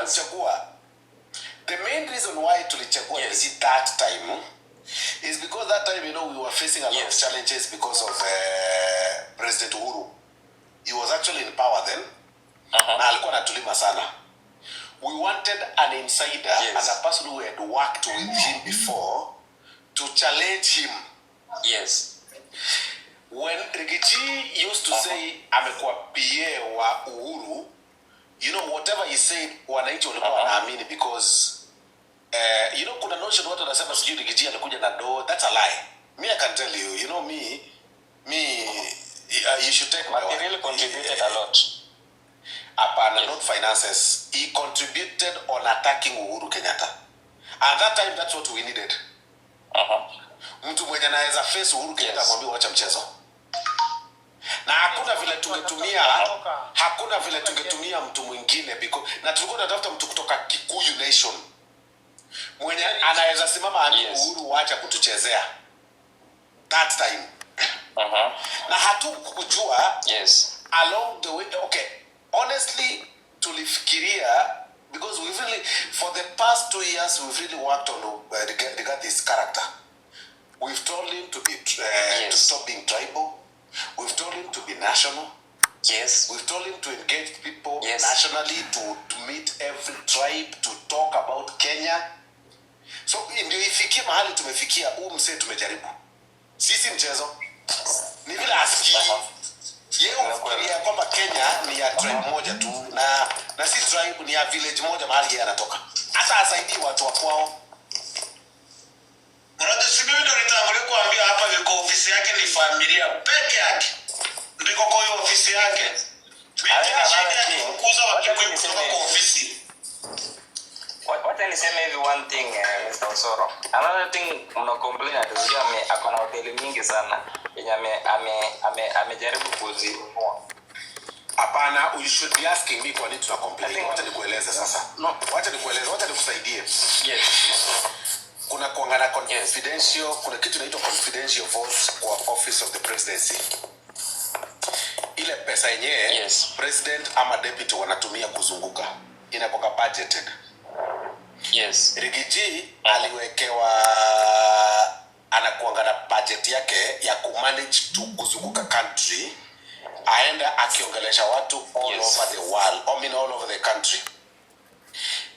Tulimchagua. The main reason why tulichagua Riggy G that time is because that time, we were facing a lot of challenges because of President Uhuru. He was actually in power then na alikuwa anatulima sana. We wanted an insider and a person who had worked with him before to challenge him. When Riggy G used to say amekuwa PA wa Uhuru, whatever he said, wananchi walikuwa wanaamini because kuna notion watu wanasema sijui Riggy G alikuja na do. That's a lie. Me, I can tell you, you know me, you should take my But he word. Really contributed a lot. Hapana, not finances. He contributed on attacking Uhuru Kenyatta. And that time, that's what we needed. Mtu mwenye anaweza face Uhuru Kenyatta akwambia wacha mchezo. Na hakuna vile tungetumia mtu mwingine because na tulikuwa tunatafuta mtu kutoka Kikuyu Nation mwenye anaweza simama aambie Uhuru, wacha kutuchezea, that time. Na hatukujua along the way. Okay, honestly, tulifikiria because we've really, for the past 2 years, we've really worked on regard this character. We've told him to stop being tribal. We've told him to be national. We've told him to engage people nationally, to meet every tribe, to talk about Kenya. So ndio ifikie mahali tumefikia. Huu msee tumejaribu sisi mchezo ni vile asikii. Yeye hufikiria kwamba Kenya ni ya tribe moja tu, na si tribe, ni ya village moja mahali yeye anatoka. Hata asaidii watu wa kwao. Unajua, si mimi ndo nitangulia kuambia hapa yuko ofisi yake ni familia peke yake. Ndiko kwa hiyo ofisi yake. Mimi Haina shida maana ya king. kufukuza Wacha Wakikuyu kutoka kwa ofisi. Wacha niseme hivi one thing, Mr. Osoro. Another thing, mna complain ati sijui ako na hoteli mingi sana yenye amejaribu kuzinunua. Hapana, you should be asking me kwa nini tuna complain. Wacha nikueleze sasa. No. Wacha nikueleze, wacha nikusaidie. Yes. Kuna kuangana confidential, kuna kitu inaitwa confidential vote kwa Office of the Presidency. Ile pesa yenyewe president ama deputy wanatumia kuzunguka inakuwa budgeted. Riggy G aliwekewa, anakuanga na budget yake ya kumanage to kuzunguka country, aenda akiongelesha watu all over the world, I mean all over the country.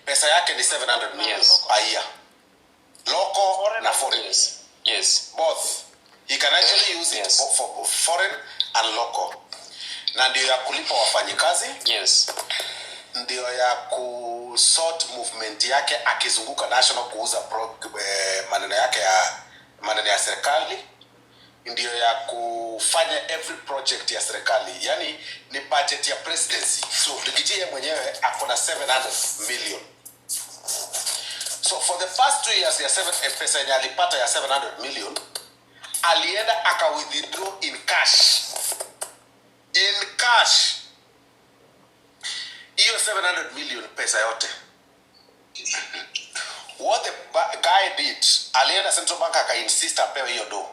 Pesa yake ni 700 million per year, local na foreign. Both. He can actually use it for foreign and local, na ndio ya kulipa wafanyikazi, ndio ya kusort movement yake akizunguka national kuuza maneno ya serikali, ndio ya kufanya every project ya serikali. Yani ni budget ya presidency. So Riggy G yeye mwenyewe ako na 700 million. So for the past 2 years ya seven, pesa yenye alipata ya 700 million, alienda aka withdraw in cash, in cash, hiyo 700 million pesa yote. What the guy did, alienda Central Bank, akainsist apewe hiyo do,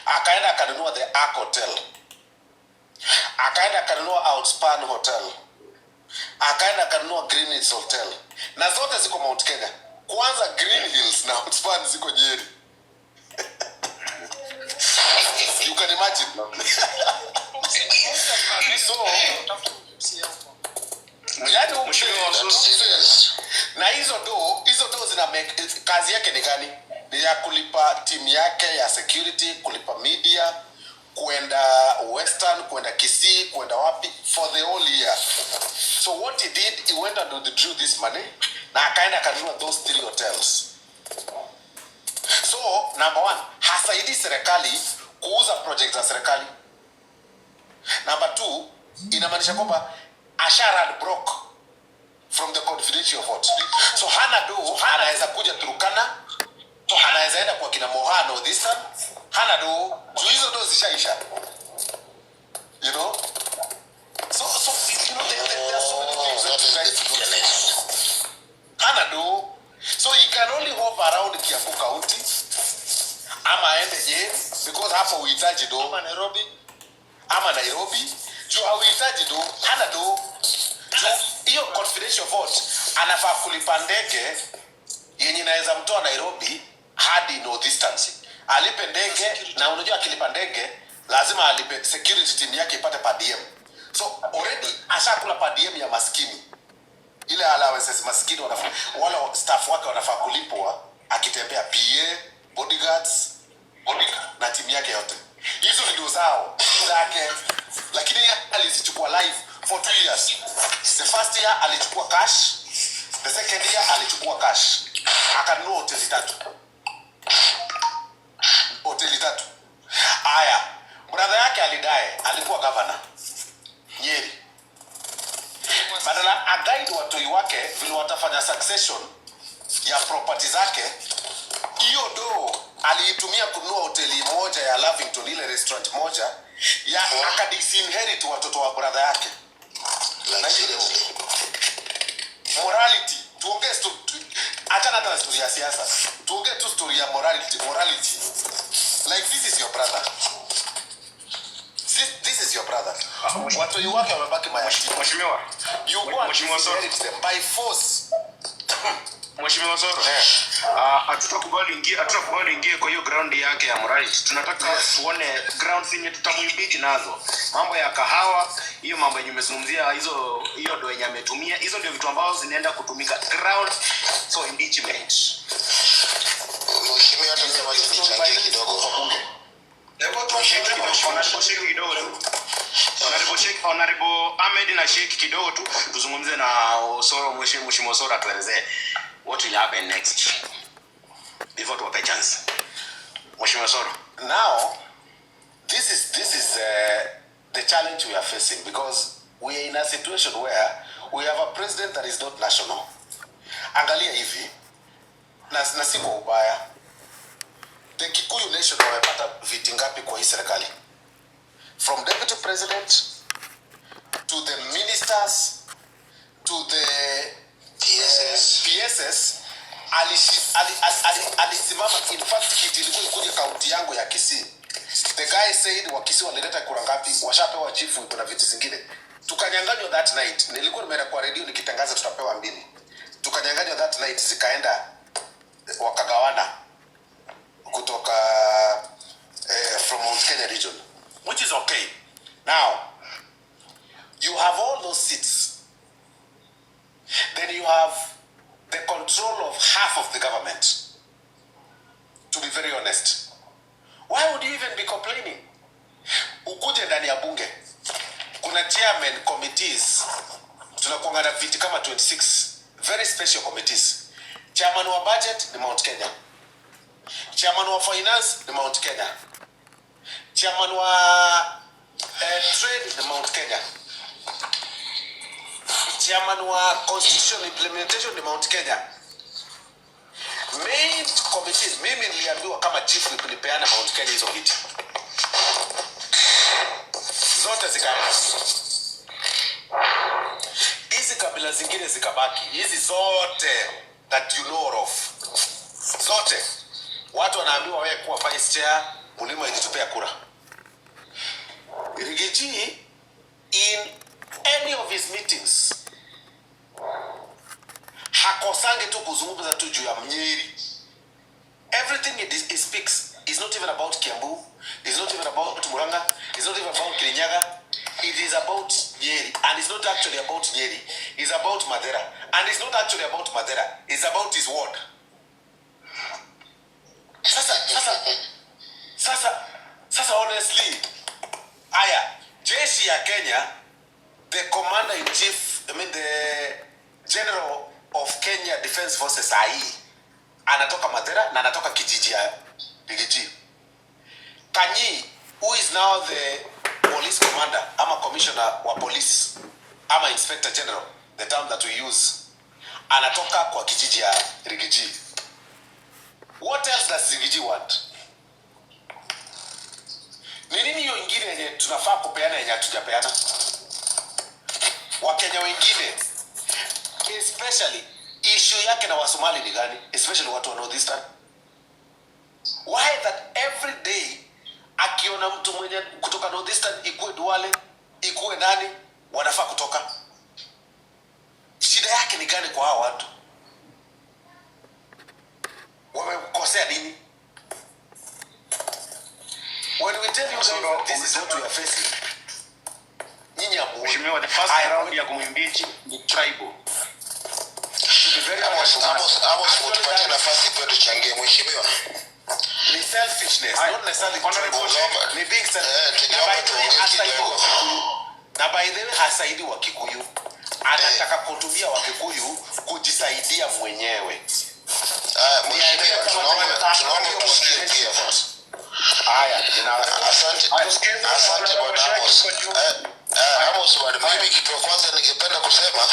akaenda akanunua the Ark Hotel, akaenda akanunua Outspan Hotel, akaenda akanunua Green Hills Hotel, na zote ziko Mount Kenya. Kwanza Green Hills na Outspan ziko Nyeri. You can imagine. So yani Mheshimiwa Osoro. Serious. Na hizo do zina make, kazi yake ni gani? Ni ya kulipa timu yake ya security, kulipa media, kwenda Western, kwenda Kisii, kwenda wapi, for the whole year. So what he did, he went and withdrew this money na akaenda akanunua those three hotels. So number one, hasaidii serikali kuuza project za serikali. Number two, inamaanisha kwamba asha run broke from the confidential vote. So hana do, anaweza kuja Turkana, anaweza enda kwa kina Mohano this time, hana do, juu hizo do zishaisha. You know? So there are so many things that you guys don't see. Hana do. So he can only hover around Kiambu County ama aende Nyeri because hapo uhitaji do. Ama Nairobi. Ama Nairobi, juu hauhitaji do, hana do. Juu hiyo confidential Presidential vote, anafaa kulipa ndege yenye inaweza mtoa Nairobi hadi Northeastern. Alipe ndege, na unajua akilipa ndege lazima alipe security team yake ipate per diem. So already ashakula per diem ya maskini, ile allowances maskini wanafaa, wale staff wake wanafaa kulipwa akitembea, PA, bodyguards, bodyguard na timu yake yote. Hizo ndio zao zake, lakini yeye alizichukua live for 2 years. The first year alichukua cash, the second year alichukua cash, akanunua hoteli tatu, hoteli tatu. Aya, brother yake alidie, alikuwa governor Nyeri. Badala aguide watoi wake vile watafanya succession ya property zake, hiyo do aliitumia kununua hoteli moja ya Lavington, ile restaurant moja ya, akadisinherit watoto wa brother yake. Like Na hiyo seriously. Morality, tuongee achana hata na story ya siasa, tuongee tu story ya morality. Morality, like, this is your brother, this is your brother. Watoi wake wamebaki mayatima. Mheshimiwa, You go and Mheshimiwa Soro. disinherit them by force. Mheshimiwa Soro, hatutakubali ingie kwa hiyo ground yake ya morality. Tunataka tuone grounds yenye tutamuimpeach nazo. Mambo ya kahawa, hiyo mambo yenye umezungumzia, hizo, hiyo ndo yenye ametumia, hizo ndio vitu ambazo zinaenda kutumika ground for impeachment. Mheshimiwa, hata mimi wacha nichangie kidogo. Hebu Sheikh tuangalie. kidogo, Honorable Sheikh kidogo tu. Honorable Sheikh, Honorable Ahmed na Sheikh kidogo tu tuzungumze na Osoro, Mheshimiwa Osoro atuelezee what will happen next before tuwape chance. Mheshimiwa Osoro. Now this is the challenge we are facing, because we are in a situation where we have a president that is not national. Angalia hivi, na si kwa ubaya, the Kikuyu nation wamepata viti ngapi kwa hii serikali? From deputy president to the ministers to the PSS. PSS, alisimama. In fact, kiti ilikuwa ikuja kaunti yangu ya Kisii, the guy said Wakisii walileta kura ngapi, washapewa chief whip na viti zingine. Tukanyanganywa that night. Nilikuwa nimeenda kwa redio nikitangaza tutapewa mbili, tukanyanganywa that night, zikaenda wakagawana kutoka from Mount Kenya region, which is okay. Now you have all those seats, then you have the control of half of the government. To be very honest, why would you even be complaining? Ukuje ndani ya bunge, kuna chairman committees, tunakuanga na viti kama 26 very special committees. Chairman wa budget ni Mount Kenya, chairman wa finance ni Mount Kenya, chairman wa trade ni Mount Kenya, chairman wa constitution implementation ni Mount Kenya. Main committees, mimi niliambiwa kama chief whip nipeane Mount Kenya hizo viti zote, zikaenda. Hizi kabila zingine zikabaki, hizi zote that you know of, zote watu wanaambiwa, wewe kuwa vice chair, mlima ilitupea kura. Riggy G, in any of his meetings, hakosangi tu kuzungumza tu juu ya Mnyeri. Everything he speaks is not even about Kiambu, is not even about Murang'a, is not even about Kirinyaga. It is about Nyeri, and it's not actually about Nyeri, it's about Mathira, and it's not actually about Mathira, it's about his ward. Sasa honestly, aya, jeshi ya Kenya, the commander in chief, I mean the general of Kenya Defence Forces, sahii anatoka Mathira na anatoka kijiji ya Riggy G. Kanyi, who is now the police commander ama commissioner wa police ama inspector general, the term that we use, anatoka kwa kijiji ya Riggy G. What else does Riggy G want? Ni nini hiyo ingine yenye tunafaa kupeana yenye hatujapeana? Wakenya wengine, especially issue yake na Wasomali ni gani? Especially watu wa Northeastern. Why that every day akiona mtu mwenye kutoka Northeastern, ikuwe Duale, ikuwe nani, wanafaa kutoka? Shida yake gani kwa hawa watu? Wamekosea nini? When we tell you guys that this is what we are facing, nyinyi hamuoni. Mheshimiwa, the first Haya, round ya kumimpeach ni tribal. To be very Amos, honest, Amos, Amos, actually utupatie that nafasi pia tuchangie, mheshimiwa. Ni selfishness, Haya, not necessarily Honorable tribal. Sheikh. Ni being selfish. Eh, Na tungeomba by the way, tuongee hasaidii kidogo. Wakikuyu. Na by the way, hasaidii Wakikuyu, anataka kutumia Wakikuyu kujisaidia mwenyewe. Ah, mheshimiwa, tunaomba tusikie pia. Haya, nina Asante, Tusikize asante Honorable bwana Sheikh Amos. uko juu. Amos bwana, mimi kitu ya kwanza ningependa kusema,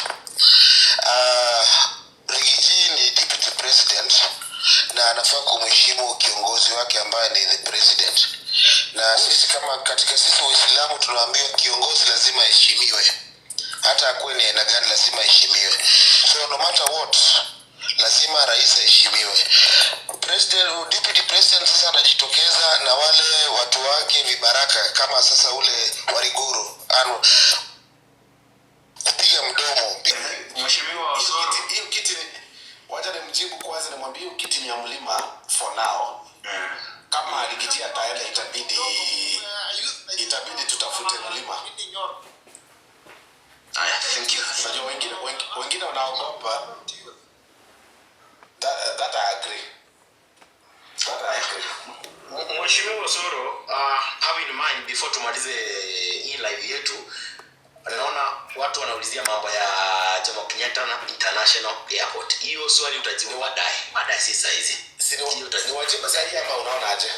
Riggy G ni deputy president na anafaa kumheshimu kiongozi wake ambaye ni the president. Na sisi kama katika sisi Waislamu tunaambiwa kiongozi lazima aheshimiwe, hata akuwe ni aina gani, lazima aheshimiwe. So no matter what, lazima rais aheshimiwe. President, deputy president sasa anajitokeza na wale watu wake vibaraka, kama sasa ule Wariguru anu kupiga mdomo. Mheshimiwa Hiyo Osoro. kiti, hiyo kiti wacha nimjibu kwanza, nimwambie hiyo kiti ni ya mlima for now. Kama Riggy G ataenda, itabidi tutafute mlima. Haya, thank you. Unajua wengine wanaogopa. That I agree. That I agree. Mheshimiwa Osoro, have in mind before tumalize hii live yetu, naona watu wanaulizia mambo ya Jomo Kenyatta na International Airport. Hiyo swali utajibu baadaye, baadaye, si saa hizi. Si Hiyo utajibu. ni wajibu sahihi ama unaona aje?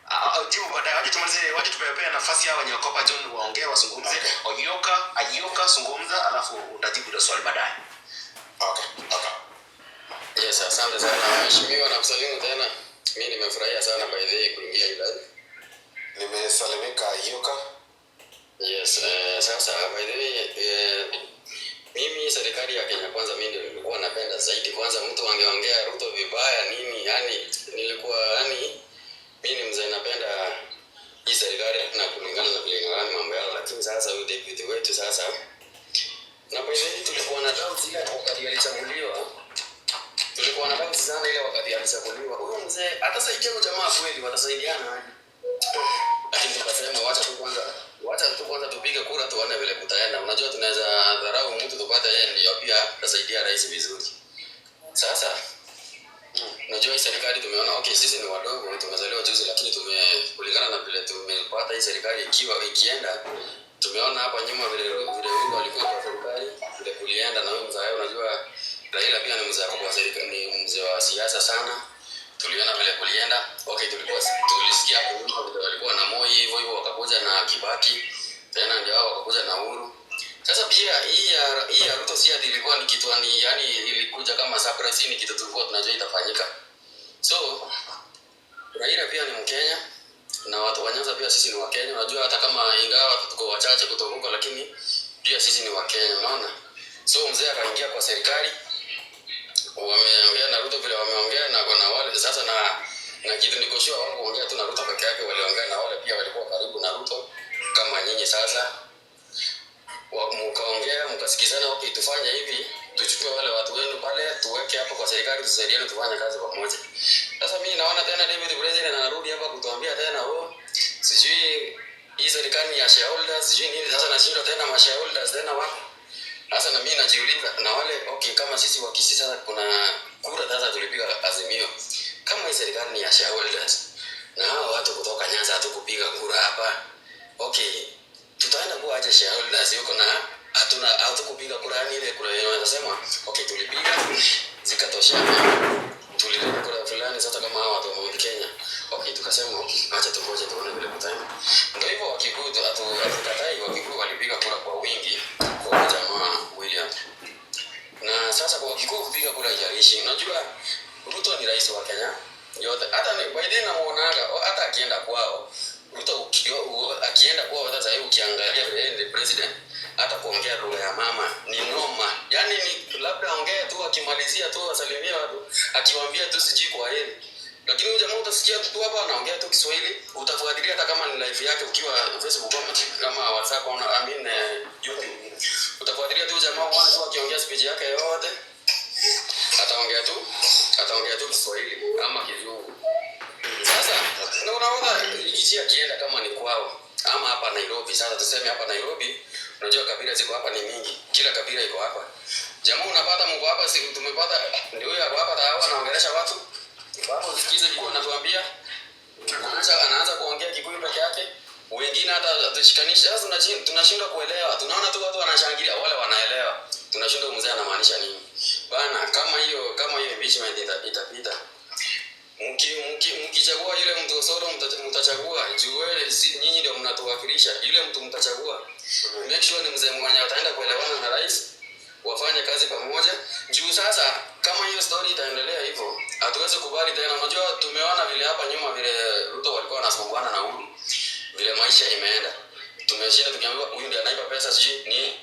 Ah, ah, jibu baadaye. Wacha tumalize, wacha tupepea nafasi hao wenye wako hapa John waongee, wazungumze. Okay. Oyoka, Ayoka zungumza, alafu utajibu hilo swali baadaye. Okay. Yes, asante sana mheshimiwa, na kusalimu tena. Mi nimefurahia sana by the way kuingia hii live. Nimesalimika, Yoka. Yes, sasa by the way, mimi serikali ya Kenya Kwanza mimi ndio nilikuwa napenda zaidi. Kwanza mtu angeongea Ruto vibaya nini, yani nilikuwa, yani mimi ni mzee napenda hii serikali na kulingana na vile inaona mambo yao, lakini sasa huyu deputy wetu sasa, na by the way tulikuwa na doubts ile wakati alichaguliwa, tulikuwa na doubts sana ile wakati alichaguliwa. Huyu mzee atasaidia huyu jamaa kweli, watasaidiana aje? Lakini tukasema wacha tu kwanza tupige kura tuone vile kutaenda. Unajua tunaweza dharau mtu tupate yeye ndio pia atasaidia rais vizuri. Sasa unajua hii serikali tumeona, okay, sisi ni wadogo, tumezaliwa juzi, lakini kulingana na vile tumepata hii serikali ikiwa ikienda, tumeona hapa nyuma vile vile Uhuru alikuwa kwa serikali, vile kulienda na huyu mzee. Unajua Raila pia ni mzee kwa serikali, ni mzee wa siasa sana. Tuliona vile kulienda. Okay, tulikuwa tulisikia hapo nyuma vile walikuwa na Moi hivyo hivyo, wakakuja na Kibaki tena ndio hao wakakuja na Uhuru. Sasa pia hii ya Ruto si ati ilikuwa ni kitu ni yani ilikuja kama surprise, hii ni kitu tulikuwa tunajua itafanyika. So Raila pia ni Mkenya na watu wa Nyanza pia sisi ni Wakenya. Unajua hata kama ingawa tuko wachache kutoka huko, lakini pia sisi ni Wakenya, unaona. So mzee akaingia kwa serikali, wameongea na Ruto vile wameongea na na wale sasa na kitu niko sure hawakuongea tu na Ruto peke yake, waliongea na wale pia walikuwa karibu na Ruto kama nyinyi sasa mkaongea mkasikizana, okay, tufanye hivi, tuchukue wale watu wenu pale tuweke hapo kwa serikali, tusaidiane, tufanye kazi pamoja. Sasa mimi naona tena David President anarudi hapa kutuambia tena, oh, sijui hii serikali ni ya shareholders, sijui nini. Sasa nashindwa tena ma shareholders tena wapi? Sasa na mimi najiuliza na wale, okay, kama sisi wa Kisii sasa kuna kura sasa tulipiga Azimio, kama hii serikali ni ya shareholders na hao watu kutoka Nyanza hatukupiga kura hapa, okay, tutaenda kuwa aje shareholders huko na hatukupiga kura? Yani ile kura yenyewe wanasema okay, tulipiga zikatoshana, tulipiga kura fulani. Sasa kama hawa watu wa Mount Kenya, okay, tukasema okay, acha tungoje tuone vile kutaenda. Ndio hivyo, Wakikuyu hatukatai, Wakikuyu walipiga kura kwa wingi kwa huyu jamaa William. Na sasa kwa Wakikuyu kupiga kura haijalishi. Unajua Ruto ni rais wa Kenya yote, hata ni by the way namuonaga hata akienda kwao Ruto akienda kwao hata sasa hivi ukiangalia vile yeye ni president, hata kuongea lugha ya mama ni noma. Yani ni labda ongee tu akimalizia tu asalimia watu akiwaambia tu sijui kwa heri. Lakini huyu jamaa utasikia tu hapa anaongea tu Kiswahili, utafuatilia hata kama ni live yake ukiwa Facebook ama kama WhatsApp au I mean, YouTube. Utafuatilia tu jamaa uone tu akiongea speech yake yote. Ataongea tu Kiswahili ama Kizungu. Sasa na unaona Riggy G akienda kama ni kwao ama hapa Nairobi. Sasa tuseme hapa Nairobi, unajua kabila ziko hapa ni mingi, kila kabila iko hapa. Jamaa unapata mko hapa, si tumepata ndio huyo ako hapa tayari anaongelesha watu. Hapo usikize Kikuyu anatuambia, anaanza kuongea Kikuyu peke yake. Wengine hata hatushikanishi. Sasa tunashindwa kuelewa. Tunaona tu watu wanashangilia, wale wanaelewa. Tunashindwa mzee anamaanisha nini. Bana, kama hiyo impeachment itapita, mkichagua yule mtu Osoro mtachagua juu wewe si, nyinyi ndio mnatuwakilisha. Yule mtu mtachagua, make sure ni mzee mwenye ataenda kuelewana na rais, wafanye kazi pamoja. Juu sasa kama hiyo story itaendelea hivyo, hatuwezi kubali tena. Unajua tumeona vile hapa nyuma vile Ruto walikuwa wanasumbuana na Uhuru, vile maisha imeenda, tumeshinda tukiambiwa huyu ndiye anaiba pesa, sijui ni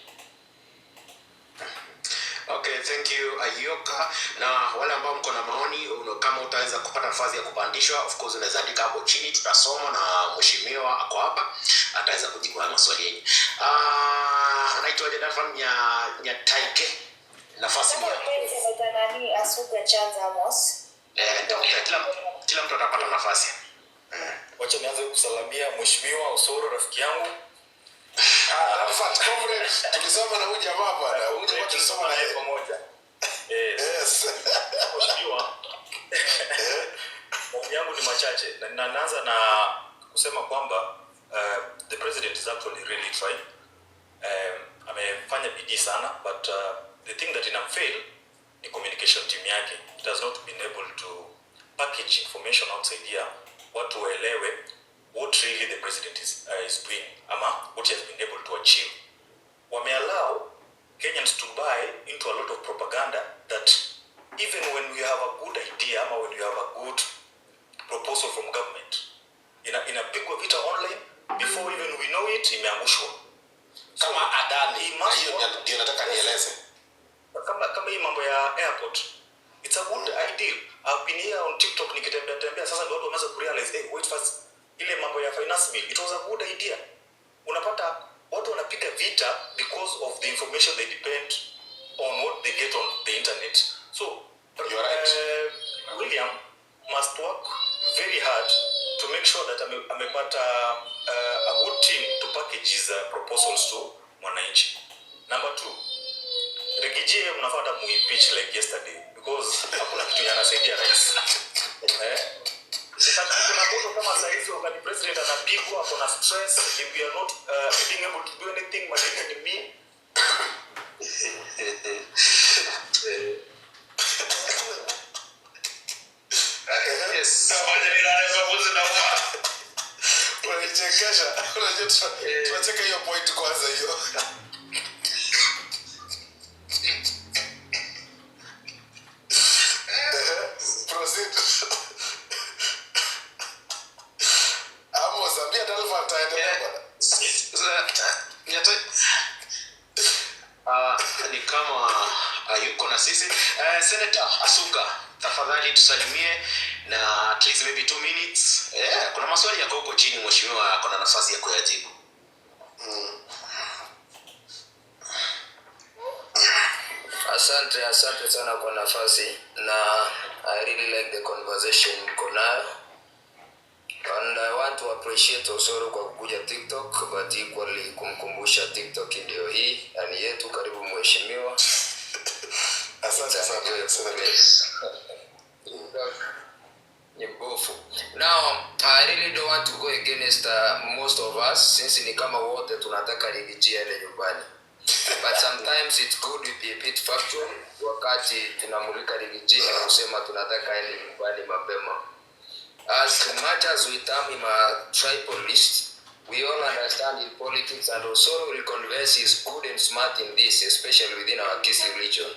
Okay, thank you, Ayoka. Na wale ambao mko na maoni, kama utaweza kupata nafasi ya kupandishwa, of course unaweza andika hapo chini, tutasoma na mheshimiwa ako hapa ataweza kujibu haya maswali yenyu. Anaitwa Jadafan Nyataike. Nafasi ni yako. Senator nani Asuga Chance Amos. Eh, kila mtu atapata nafasi. Wacha nianze kusalamia Mheshimiwa Osoro, rafiki yangu. Ah, Arafat, comrade, tulisoma na huyu jamaa bwana. Huyu jamaa tulisoma na yeye. Pamoja. Yes. Yes. Mheshimiwa, maoni yangu ni machache na naanza na kusema kwamba the president is actually really trying. Amefanya bidii sana, but the thing that inamfail ni communication team yake. It has not been able to package information outside here watu waelewe what really the president is doing ama what he has been able to achieve. Wameallow Kenyans to buy into a lot of propaganda that even when we have a good idea ama when we have a good proposal from government, inapigwa vita online. Before even we know it, imeangushwa. Kama Adani, He na must hiyo ndio nataka nieleze. Kama hii mambo ya airport, it's a good idea. I've been here on TikTok nikitembea tembea, sasa ndio watu wameanza kurealize, hey, wait first, ile mambo ya finance bill, it was a good idea. Unapata watu wanapiga vita because of the information they depend on, what they get on the internet. So You are right. William must work very hard to make sure that amepata a good team to package his proposals to mwananchi. Number two, Riggy G mnafaa hata muimpeach like yesterday because hakuna kitu yenye anasaidia rais. Eh? Sasa kuna moto kama saa hizi wakati president anapigwa, ako na stress, if we are not being able to do anything, madeni ni mingi. Yes. Ngoja nilale babuzi na uma. Unanichekesha. Unajua tunacheka hiyo point kwanza hiyo. Proceed. Amos, ambia Dalfa ataendelea bwana. Ni kama yuko na sisi. Senator Asuka, tafadhali tusalimie na at least maybe 2 minutes. Kuna maswali yako huko chini, mheshimiwa ako na nafasi ya kuyajibu. Asante, asante sana kwa nafasi na I really like the conversation mko nayo and I want to appreciate Osoro kwa kukuja TikTok, but equally kumkumbusha TikTok ndio hii na ni yetu. Karibu mheshimiwa. Asante It's an sana, enjoyable Senator. place. Ni mbofu. Now, I really don't want to go against most of us since ni kama wote tunataka Riggy G aende nyumbani. But sometimes it's good to be a bit factual wakati tunamulika Riggy G na kusema tunataka aende nyumbani mapema. As much as we term him a tribalist, we all understand in politics, and Osoro will converse is good and smart in this, especially within our Kisii region,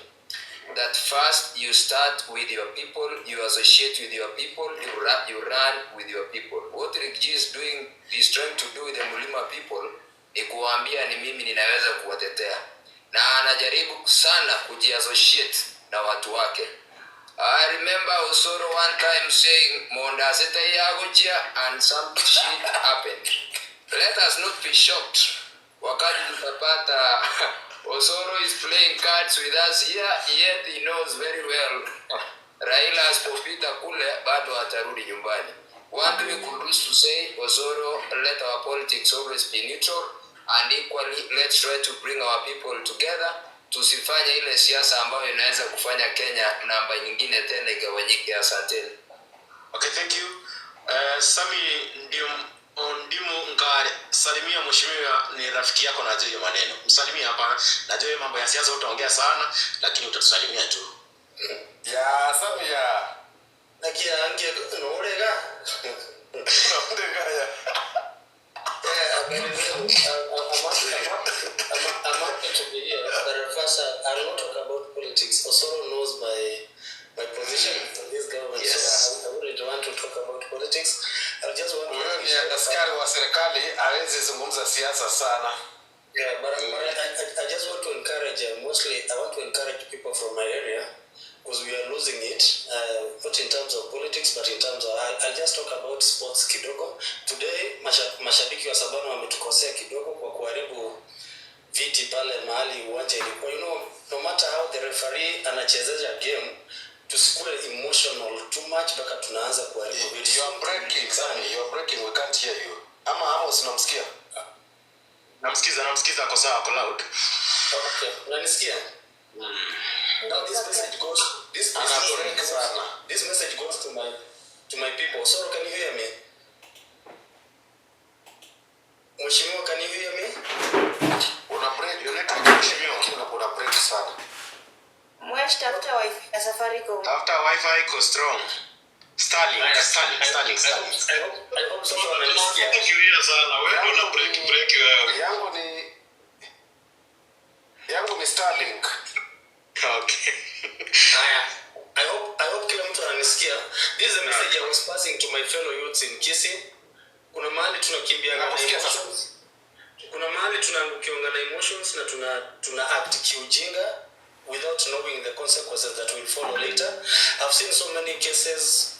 that first you start with your people, you associate with your people, you run with your people. What Riggy G is doing, is trying to do with the Mulima people ni kuwaambia ni mimi ninaweza kuwatetea, na anajaribu sana kujiassociate na watu wake. I remember Osoro one time saying Mondaseta yagochia and some shit happened. Let us not be shocked wakati tutapata Osoro is playing cards with us here, yet he knows very well Raila asipopita kule bado atarudi nyumbani. One thing we could wish to say, Osoro, let our politics always be neutral and equally let's try to bring our people together. Tusifanye ile siasa ambayo inaweza kufanya Kenya namba nyingine tena igawanyike. Asanteni. Okay, thank you. Sami Ndimu Ngare, salimia mheshimiwa, ni rafiki yako, najua hiyo maneno. Msalimia hapa, najua hiyo mambo ya siasa utaongea sana, lakini utatusalimia tu. Ya Samia. Nakiange norega. Ndegaya. Yeah, I'm happy to be here, but at first I will not talk about politics. Osoro knows my position in this government, so I wouldn't want to talk about politics. I just want to Huyo ni appreciate askari wa serikali, hawezi zungumza siasa sana. Yeah, but I just want to encourage, mostly I want to encourage people from my area because we are losing it, not in terms of politics, but in terms of, I'll just talk about sports kidogo. Today, mashabiki wa Sabana wametukosea kidogo kwa kuharibu viti pale mahali uwanja ilikuwa. No matter how the referee anachezesha game, tusikuwe emotional too much mpaka tunaanza kuharibu vitu. You are breaking, Sami. You are breaking. We can't hear you. Ama Amos, unamsikia? Namsikiza, namsikiza, ako sawa, ako loud. Okay, unanisikia? Now this message goes this Ana this break sana. This message goes to my people. Soro, can you hear me? Mheshimiwa, can you hear me? Una break. Your network, mheshimiwa. Lakini una break sana. Mwesh, tafuta wifi ya Safaricom. Tafuta wifi iko strong. Starlink, Starlink, Starlink, Starlink. I hope sasa wananisikia. Tunakufikiria sana. Wewe ndio una break break wewe. Yangu ni Starlink. Okay. Haya. I hope kila mtu ananisikia. This is a message I was passing to my fellow youths in Kisii. Kuna mahali tunakimbianga na Nakusikia sasa. emotions. Kuna mahali tunaangukianga na emotions na tuna act kiujinga without knowing the consequences that will follow later. I've seen so many cases where